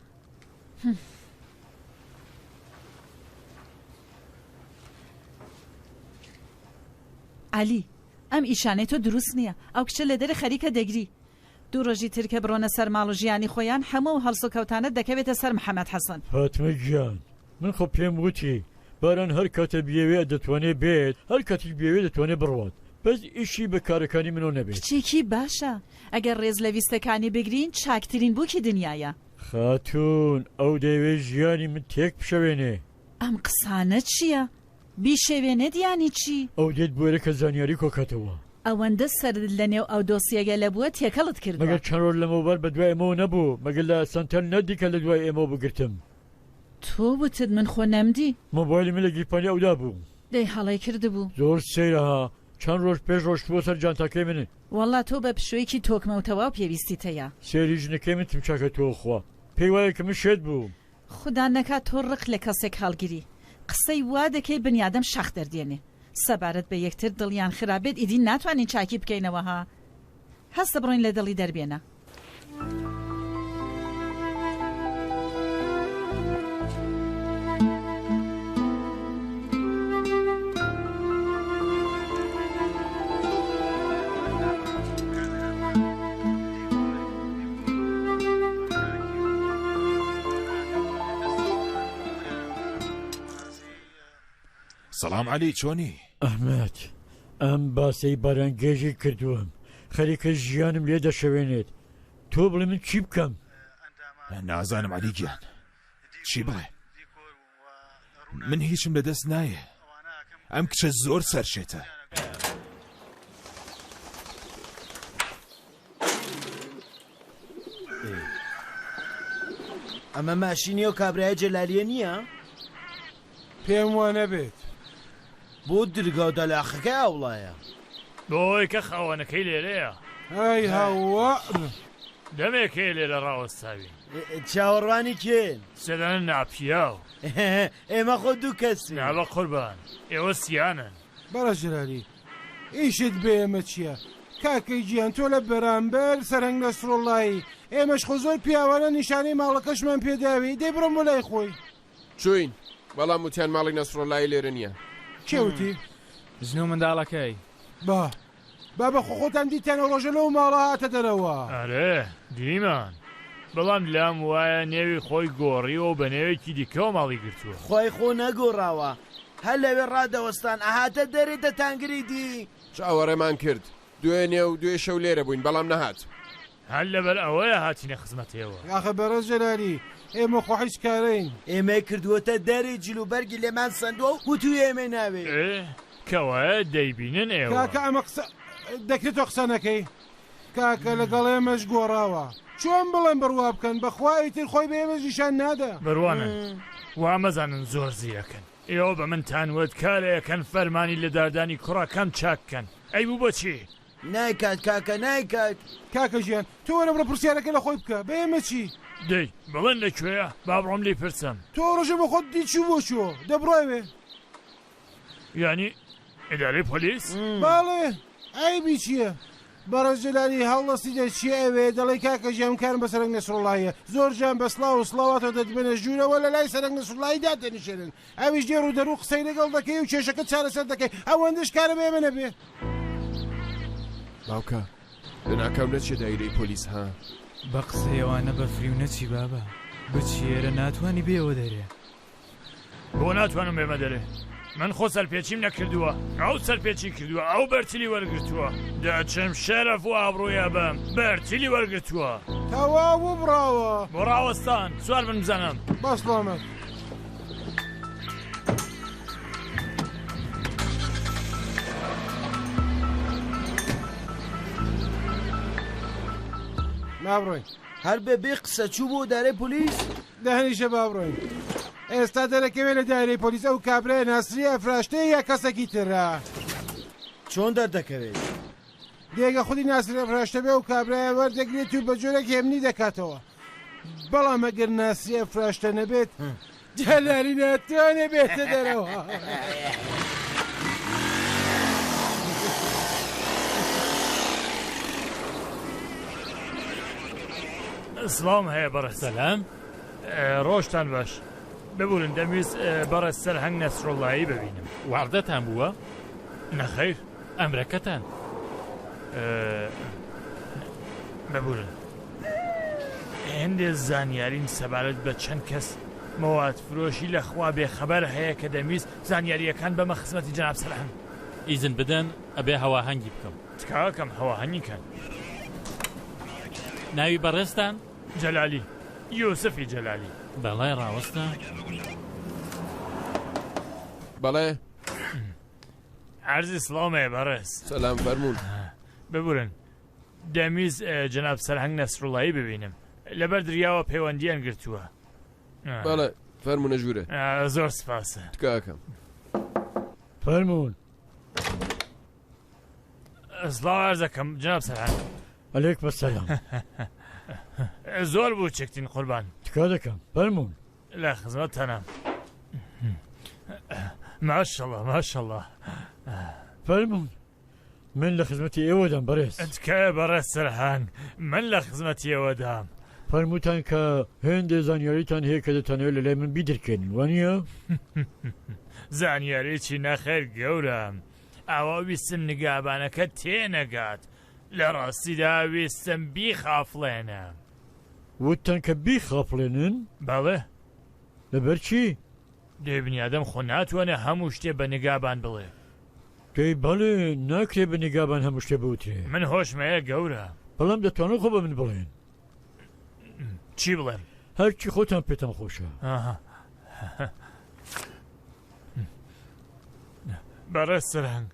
عەلی ئەم ئیشانەی تۆ دروست نییە ئەو کچە لە دەرێ خەریکە دەگری. دوو ڕۆژی تر کە بڕۆنە سەر ماڵ و ژیانی خۆیان، هەموو ئەو هەڵسوکەوتانەت دەکەوێتە سەر محەمەد حەسەن. فاتمە گیان، من خۆ پێم وتی باران هەر کاتێ بیەوێ دەتوانێ بێت، هەر کاتیش بیەوێ دەتوانێ بڕوات، بەس ئیشی بە کارەکانی منەوە نەبێت. کچێکی باشە، ئەگەر ڕێز لە ویستەکانی بگرین، چاکترین بووکی دنیایە. خاتوون، ئەو دەیەوێ ژیانی من تێک بشەوێنێ. ئەم قسانە چییە؟ بیشێوێنێت یانی چی؟ ئەو دێت بۆ ئێرە کە زانیاری کۆکاتەوە. ئەوەندە سەرت لە نێو ئەو دۆسیەگەلە بووە تێکەڵت کردووە. مەگەر چەند ڕۆژ لەمەوبەر بە دوای ئێمەوە نەبوو؟ مەگەر لە سەنتەر نەتدی کە لە دوای ئێمەوە بگرتم؟ تۆ وتت من خۆ نەمدی. مۆبایلی من لە گیرفانی ئەودا بوو. دەی هەڵەی کردبوو. زۆر سەیرە ها، چەند ڕۆژ پێش ڕۆشتبووە سەر جانتاکەی من. وەڵا تۆ بە پشوویەکی تۆکمە و تەواو پێویستیت هەیە. سەیری ژنەکەی من تمچاکە تۆخوا پێی وایە کە من شێت بووم. خودا نەکا تۆ ڕق لە کەسێک هەڵگری قسەی وا دەکەی بنیادەم شاخ دەردێنێ سەبارەت بە یەکتر دڵیان خراپ بێت ئیدی ناتوانین چاکی بکەینەوە ها هەستە بڕۆین لە دڵی دەربێنە. سەڵام عەلی چۆنی؟ ئەحمەد ئەم باسەی باران گێژی کردووم خەریکە ژیانم لێ دەشەوێنێت تۆ بڵێ من چی بکەم؟ نازانم عەلی گیان چی بڵێ من هیچم لە دەست نایە ئەم کچە زۆر سەرشێتە. ئەمە ماشینی ئەو کابرایە جەلالیە نییە؟ پێم وا نەبێت. بۆ درگا و دەلاخەکەی ئاوڵایە. بۆ ئەوەی کە خاوەنەکەی لێرەیە. ئەی هەوە. دەمێک هەیە لێرە ڕاوەستاوین. چاوەڕوانی کێن؟ سێدانە ناپیاو. ئێمە خۆ دوو کەسین. نا بە قوربان ئێوە سیانن. بەڕێز جەلالی ئیشت بە ئێمە چییە؟ کاکەی گیان تۆ لە بەرامبەر سەرهەنگ نەسروڵڵایی ئێمەش خۆ زۆر پیاوانە نیشانەی ماڵەکەشمان پێداوی دەی بڕۆن بۆ لای خۆی. چووین بەڵام وتیان ماڵی نەسروڵڵایی لێرە نییە. کێ وتی؟ ژن و منداڵەکەی. با بابە خۆ خۆتان دیتیان ئەو ڕۆژە لەو ماڵە هاتە دەرەوە. ئەرێ دیمان بەڵام لام وایە نێوی خۆی گۆڕیوە و بە نێوێکی دیکەوە ماڵی گرتووە. خوای خۆ نەگۆڕاوە هەر لەوێ ڕادەوەستان ئەهاتە دەرێ دەتانگری دی. چاوەڕێمان کرد دوێنێ و دوێ شەو لێرە بووین بەڵام نەهات. هەر لەبەر ئەوەیە هاتینە خزمەت ئێوە. ئاخە بەڕێز جەلالی ئێمە خۆ حیچ کارەین. ئێمەی کردووەتە دەرێ جل و بەرگی لێمان سەندووە و وتوویە ئێمەی ناوێ. ئێ کەوایە دەیبینن ئێوە. کاکە ئەمە قسە دەکرێ تۆ قسە نەکەی؟ کاکە لەگەڵ ئێمەش گۆڕاوە. چۆن بڵێم بڕوا بکەن بەخوا ئیتر خۆی بە ئێمەش نیشان نادا. بڕوانن وا مەزانن زۆر زیرەکن. ئێوە بە منتان وت کارێ ئەکەن فەرمانی لەداردانی کوڕەکەم چاک کەن ئەی بوو بە چی؟ نایکات کاکە نایکات. کاکە گیان تۆ وەرە بڕۆ پرسیارەکە لە خۆی بکە بە ئێمە چی؟ دەی بڵێن لە کوێیە با بڕۆم لێی پرسم. تۆ ئەو ڕۆژە بۆ خۆت دی چوو بۆ کوێ دە بڕۆ ئەوێ. یانی ئیدارەی پۆلیس؟ بەڵێ عەیبی چییە؟ بەڕێز جەلالی هەڵدەستی دەچیە ئەوێ دەڵێی کاکە گیان من کارم بە سەرەنگ نەسروڵڵاییە زۆر جان بە سڵاو و سڵاواتەوە دەتبەنە ژوورەوە لە لای سەرەنگ نەسروڵڵایی داتدەنیشێنن ئەویش دێ ڕوودەروو قسەی لەگەڵ دەکەی و کێشەکە چارەسەر دەکەی ئەوەندەش کارە بە ئێمە نەبێ. باوکە لەناکاو نەچیە دایرەی پۆلیس ها. بە قسەی ئەوانە بە فریو نەچی بابە بچی ئێرە ناتوانی بێیەوە دەرێ. بۆ ناتوانم بێمە دەرێ من خۆ سەرپێچیم نەکردووە ئەو سەرپێچی کردووە ئەو بەرتیلی وەرگرتووە دەچم شەرەف و ئابڕووی ئەبەم بەرتیلی وەرگرتووە. تەواو بوو بڕاوە. بۆ ڕاوەستان سوار بن بزانم. با سڵامەت. با بڕۆین. هەر بە بێ قسە چوو بۆ دارەی پۆلیس؟ دەهەنیشە با بڕۆین. ئێستا دەرەکەوێ لە دایرەی پۆلیس ئەو کابرایە ناسری ئەفراشتەیە یا کەسێکی ترە؟ چۆن دەردەکەوێت؟ دێگە خودی ناسری ئەفراشتە بێ ئەو کابرایە وەردەگرێت و بە جۆرێک هێمنی دەکاتەوە. بەڵام ئەگەر ناسری ئەفراشتە نەبێت جەلالی ناتوانێ بێتە دەرەوە. سڵاوم هەیە بەڕێز. سەلام. ڕۆژتان باش. ببورن دەمویست بەڕێز سەرهەنگ نەسروڵڵایی ببینم. واردەتان بووە؟ نەخەیر. ئەمرەکەتان. ببورن هێندێ زانیاریم سەبارەت بە چەند کەس مەواد فرۆشی لە خوا بێ خەبەر هەیە کە دەمویست زانیارییەکان بەمە خزمەتی جەناب سەرهەنگ. ئیزن بدەن ئەبێ هەواهەنگی بکەم. تکاکەم هەواهەنگی کەن. ناوی بەڕێزتان؟ جەلالی، یوسفی جەلالی. بەڵێ ڕاوەستە. بەڵێ. عەرزی سڵاوم هەیە بەڕێز. سەلام فەرموون. ببورن دەمویست جەناب سەرهەنگ نەسروڵایی ببینم لەبەر دریاوە پەیوەندیان گرتووە. بەڵێ فەرموونە ژوورێ. زۆر سپاسە. تکاکەم. فەرموون. سڵاو عەرز دەکەم جەناب سەرهەنگ. عەلەیکم السلام. زۆر بووچکتین قوربان. تکا دەکەم فەرموون. لە خزمەتتانام. ماشەڵا ماشەڵا. فەرموون. من لە خزمەتی ئێوەدام بەڕێز. تکایە بەڕێز سەرهەنگ من لە خزمەتی ئێوەدام. فەرمووتان کە هێندێ زانیاریتان هەیە کە دەتانەوێت لە لای من بیدرکێنن وانییە؟ زانیاری چی نەخێر گەورەم ئاوا ویستم نگابانەکە تێنەگات لە ڕاستیدا ویستم بیخافڵێنم. وتتان کە بیخافڵێنن؟ بەڵێ. لەبەر چی؟ دەی بنیادەم خۆ ناتوانێ هەموو شتێ بە نگابان بڵێ. دەی بەڵێ ناکرێ بە نگابان هەموو شتێ بوترێ. من هۆشم هەیە گەورە. بەڵام دەتوانن خۆ بە من بڵێن. چی بڵێم؟ هەرچی خۆتان پێتان خۆشە. بەڕێز سەرهەنگ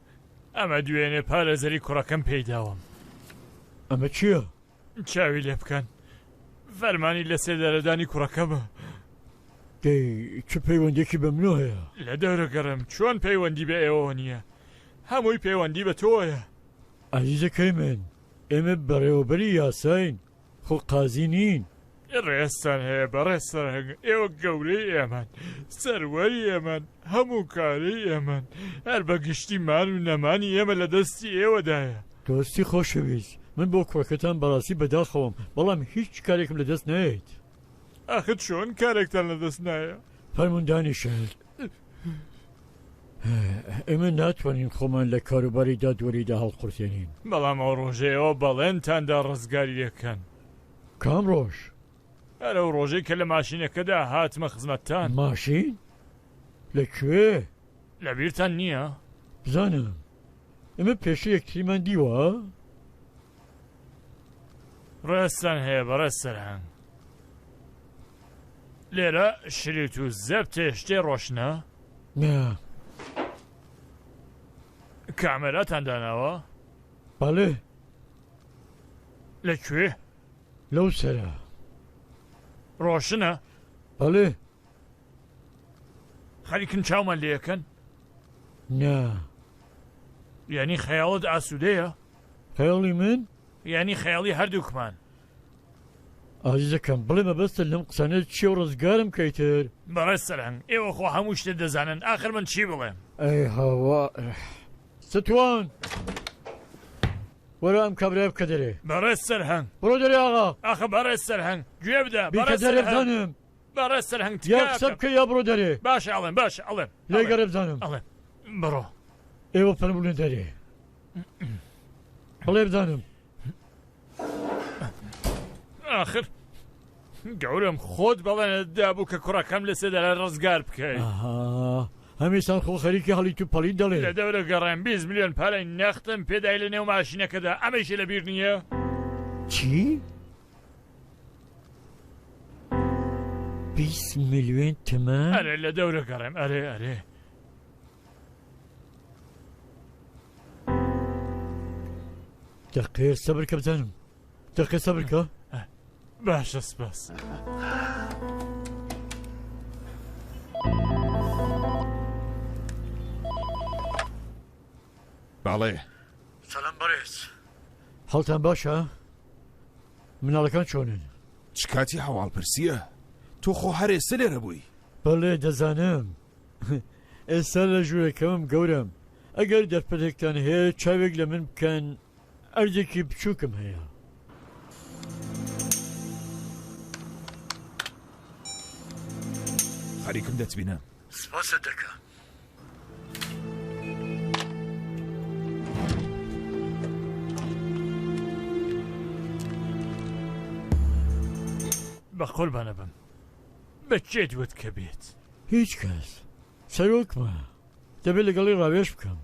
ئەمە دوێنێ پارێزەری کوڕەکەم پێی داوم. ئەمە چییە؟ چاوی لێ بکەن فەرمانی لە سێدارەدانی کوڕەکەمە. دەی چ پەیوەندێکی بە منەوە هەیە؟ لە دەورە گەڕێم چۆن پەیوەندی بە ئێوەوە نییە؟ هەمووی پەیوەندی بە تۆیە. ئازیزەکەی من ئێمە بەڕێوەبەری یاساین خۆ قازی نین. ڕێزتان هەیە بەڕێز سەرهەنگ ئێوە گەورەی ئێمەن سەروەری ئێمەن هەموو کارەی ئێمەن هەر بە گشتی مان و نەمانی ئێمە لە دەستی ئێوەدایە. دۆستی خۆشەویست من بۆ کوڕەکەتان بەڕاستی بەداخەوەم بەڵام هیچ کارێکم لە دەست نایەت. ئاخر چۆن کارێکتان لە دەست نایە؟ فەرموون دانیشن. ئێمە ناتوانین خۆمان لە کاروباری دادوەریدا هەڵقورتێنین. بەڵام ئەو ڕۆژەی ئێوە بەڵێنتان دا ڕزگاری دەکەن. کام ڕۆژ؟ هەر ئەو ڕۆژەی کە لە ماشینەکەدا هاتمە خزمەتتان. ماشین؟ لە کوێ؟ لە بیرتان نییە؟ بزانم ئێمە پێشتر یەکتریمان دیوە؟ ڕێزتان هەیە بەڕێز سەرهەنگ. لێرە شریت و زەبتێ شتێ ڕۆشنە؟ نا. کامێراتان داناوە؟ بەڵێ. لە کوێ؟ لەو سەرە. ڕۆشنە؟ بەڵێ. خەریکن چاومان لێکەن؟ نا. یعنی خەیاڵت ئاسوودەیە؟ خەیاڵی من؟ یعنی خەیاڵی هەردووکمان. ئازیزەکەم بڵێ مەبەستت لەم قسانە چیە و ڕزگارم کەی تر. بەڕێز سەرهەنگ ئێوە خۆ هەموو شتێ دەزانن ئاخر من چی بڵێم. ئەی هاوار ستوان وەرە ئەم کابرایە بکە دەرێ. بەڕێز سەرهەنگ. بڕۆ دەرێ ئاغا. ئاخە بەڕێز سەرهەنگ گوێ بدە بیکە بەڕێز دەرێ سەرهەنگ. بزانم. بەڕێز سەرهەنگ یا تکا قسە بکەم. بکە یا بڕۆ دەرێ. باشە ئەڵێم باشە ئەڵێم لێ ئەڵێم گەڕێ بزانم. ئەڵێم بڕۆ. ئێوە فەرموونە دەرێ. بڵێ بزانم. ئاخر گەورەم خۆت بەڵێنت دابوو کە کوڕەکەم لە سێدارە ڕزگار بکەی. ئەها هەمیسان خۆ خەریکی هەڵیت و پەڵیت دەڵێ. لە دەورە گەڕێم 20 ملیۆن پارەی نەختم پێدای لە نێو ماشینەکەدا ئەمەیشی لە بیر نییە؟ چی؟ 20 ملیۆن تمەن؟ ئەرێ لە دەورە گەڕێم ئەرێ ئەرێ. دەقێ سەبر کە بزانم دەقێ سەبر کە باشە سپاس. بەڵێ. سلام بەڕێز. حاڵتان باشە؟ مناڵەکان چۆنن؟ چ کاتی هەواڵپرسییە؟ تۆ خۆ هەر ئێستە لێرە بووی. بەڵێ دەزانم. ئێستا لە ژوورەکەمم گەورەم ئەگەر دەرفەتێکتان هەیە چاوێک لە من بکەن ئەرزێکی بچووکم هەیە. خەریکم دەتبینم. سپاست دەکەم. بە قوربانە بم. بە کێت وت کە بێت؟ هیچ کەس. سەرۆکمە. دەبێت لەگەڵی ڕاوێژ بکەم.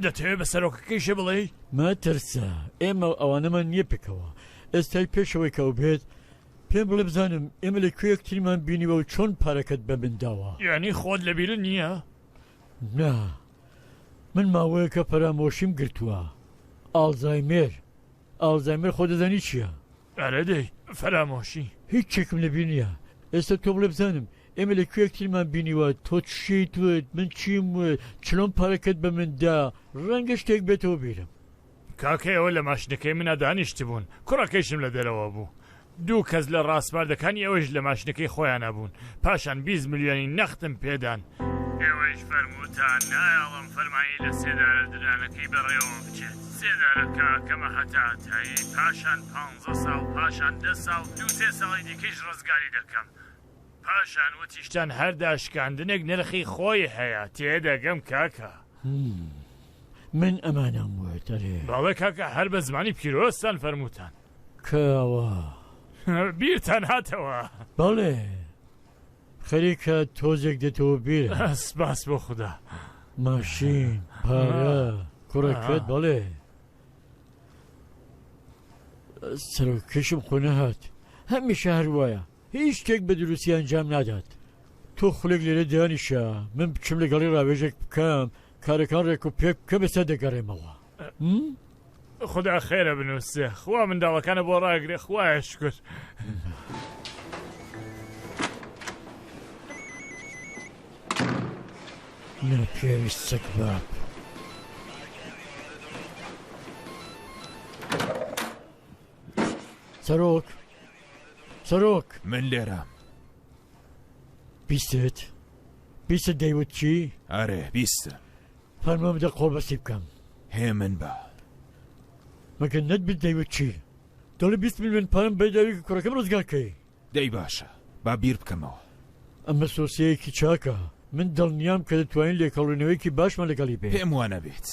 دەتەوێت بە سەرۆکەکەیشێ بڵێی؟ مەترسە، ئێمە و ئەوانەمان نییە پێکەوە. ئێستای پێش ئەوەی کە ئەو بێت، پێم بڵێ بزانم ئێمە لە کوێ یەکتریمان بینیوە و چۆن پارەکەت بە من داوە؟ یانی خۆت لەبیرت نییە؟ نا. من ماوەیەکە فەرامۆشیم گرتووە. ئاڵزایمێر. ئاڵزایمێر خۆ دەزانی چییە؟ ئەرێ دەی، فەرامۆشی. هیچێکم لەبیر نییە. ئێستا تۆ بڵێ بزانم ئێمە لە کوێ یەکتریمان بینیوە، تۆ چیت وت، من چیم وت، چلۆن پارەکەت بە من دا، ڕەنگە شتێک بێتەوە بیرم. کاکە ئێوە لە ماشینەکەی منا دانیشتبوون، کوڕەکەیشم لە دەرەوە بوو. دوو کەس لە ڕاسپاردەکانی ئێوەیش لە ماشینەکەی خۆیانا بوون. پاشان 20 ملیۆنی نەختم پێدان. ئێوەیش فەرمووتان نایەڵم فەرمانی لە سێدارە درانەکەی بەڕێوە بچێت. سێدارە کاکەمە هەتا هەتایی، پاشان پانزە ساڵ، پاشان دە ساڵ، دوو سێ ساڵی دیکەیش ڕزگاری دەکەم. پاشان وتیشتان هەر داشکاندنێک نرخی خۆی هەیە. تێدەگەم کاکە. من ئەمانەم وت، ئەرێ. بەڵێ کاکە، هەر بە زمانی پیرۆزتان فەرمووتان. کاوە. بیرتان هاتەوە؟ بەڵێ، خەریکە تۆزێک دێتەوە بیرم. سپاس بۆ خودا. ماشین، پارە، کوڕەکەت، بەڵێ. سەرۆکەشم خۆ نەهات. هەمیشە هەر وایە. هیچ شتێک بە دروستی ئەنجام نادات. تۆ خولێک لێرە دانیشە، من بچم لەگەڵی ڕاوێژێک بکەم، کارەکان ڕێک و پێک بکەم، ئێستا دەگەڕێمەوە. خودا خێرە بنووسێ خوا منداڵەکانە بۆ ڕاگرێ خوایە شکر. ناپێویست سەگباب. سەرۆک سەرۆک. من لێرەم. بیستت؟ بیستت دەیوت چی؟ ئەرێ بیستم. فەرموو بدە قۆڵبەستی بکەم. هێمن بە. مەگەر نەتبیست دەیوت چی؟ دەڵێ 20 ملیۆن پارەم بەی داوی کە کوڕەکەم ڕزگار کەی. دەی باشە با بیر بکەمەوە. ئەمە سۆسیەیەکی چاکە. من دڵنیام کە دەتوانین لێکەڵینەوەیەکی باشمان لەگەڵی بێ. پێم وا نەبێت.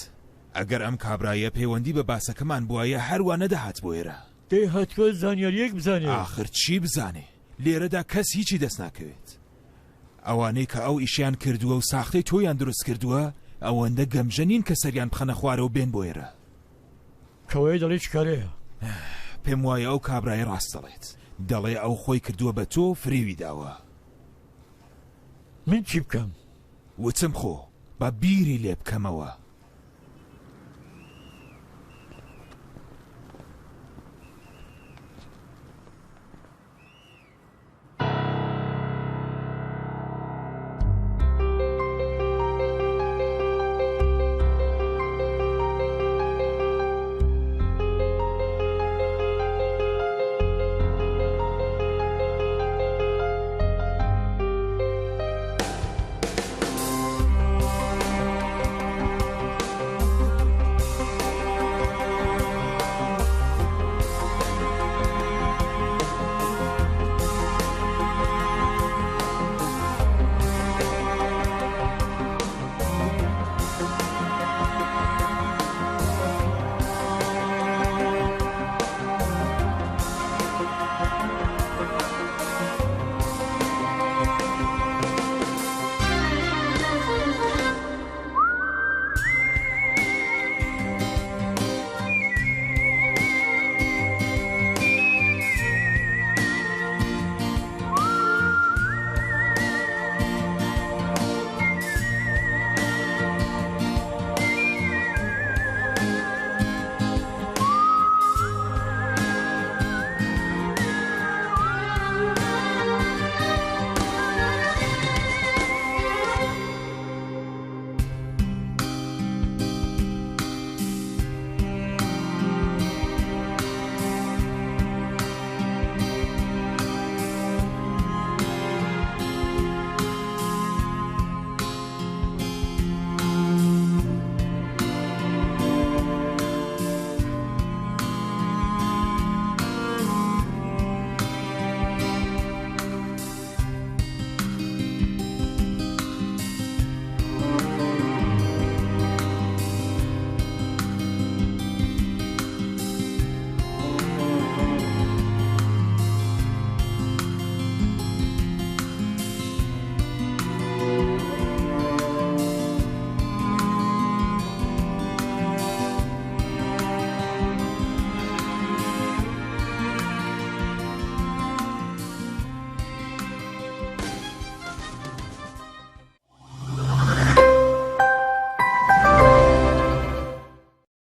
ئەگەر ئەم کابرایە پەیوەندی بە باسەکەمان بوایە هەر وا نەدەهات بۆ ئێرە. دەی هاتووە زانیارییەک بزانێ. ئاخر چی بزانێ؟ لێرەدا کەس هیچی دەست ناکەوێت. ئەوانەی کە ئەو ئیشەیان کردووە و ساختەی تۆیان دروست کردووە ئەوەندە گەمژە نین کە سەریان بخەنە خوارەوە و بێن بۆ ئێرە. کەوایە دەڵێی چ کارەیە؟ پێم وایە ئەو کابرایە ڕاست دەڵێت. دەڵێ ئەو خۆی کردووە بە تۆ و فریوی داوە. من چی بکەم؟ وتم خۆ با بیری لێ بکەمەوە.